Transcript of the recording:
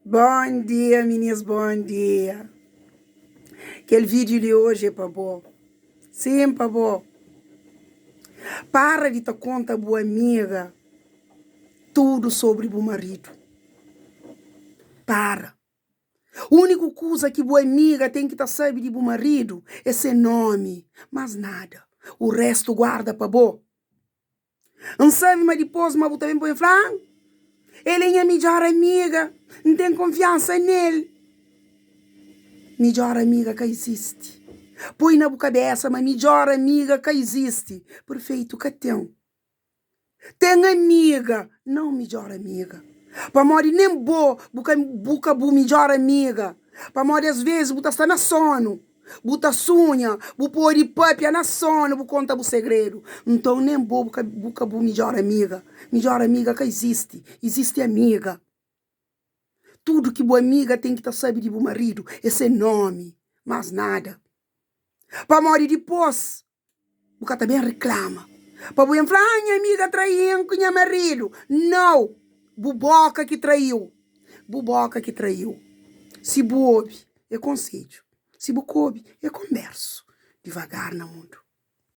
Bom dia minis bom dia Kel vídeo li hoje é pa bo Sim pa bo Para di ta konta bu amiga tudo sobri bu marido Para Úniku kuza ki bu amiga ten ki ta sabe di bu marido é se nomi mas nada O resto guarda pa bo. N sabe ma dipôs ma bu ta ben poi-m fla, Ah, el é nha midjór amiga, N ten kunfiansa nel. Midjór amiga ka izisti. Poi na bu kabésa ma midjór amiga ka izisti. Perfeitu ka ten. Ten amiga, nau midjór amiga. Pamodi nen bo, bu ka bu ka bu midjór amiga. Pamodi asvês bu ta sta na sónu. Bu ta sunha, bu pode papia na sonu, bu konta bu segredu. Nton nen bo bu ka bu ka bu midjor amiga. Midjor amiga ka izisti, izisti amiga. Tudu ki bu amiga ten ki ta sabe di bu maridu é se nomi, mas nada. Pamodi dipôs Bu ka ta ben riklama pa bu ben fla, ah, nha amiga trai-m ku nha maridu. Nau! Bu boka ki trai-u. Bu boka ki trai-u. Si bu obi, é konsedju. Si bu ka obi, é konbersu. Divagar na mundu.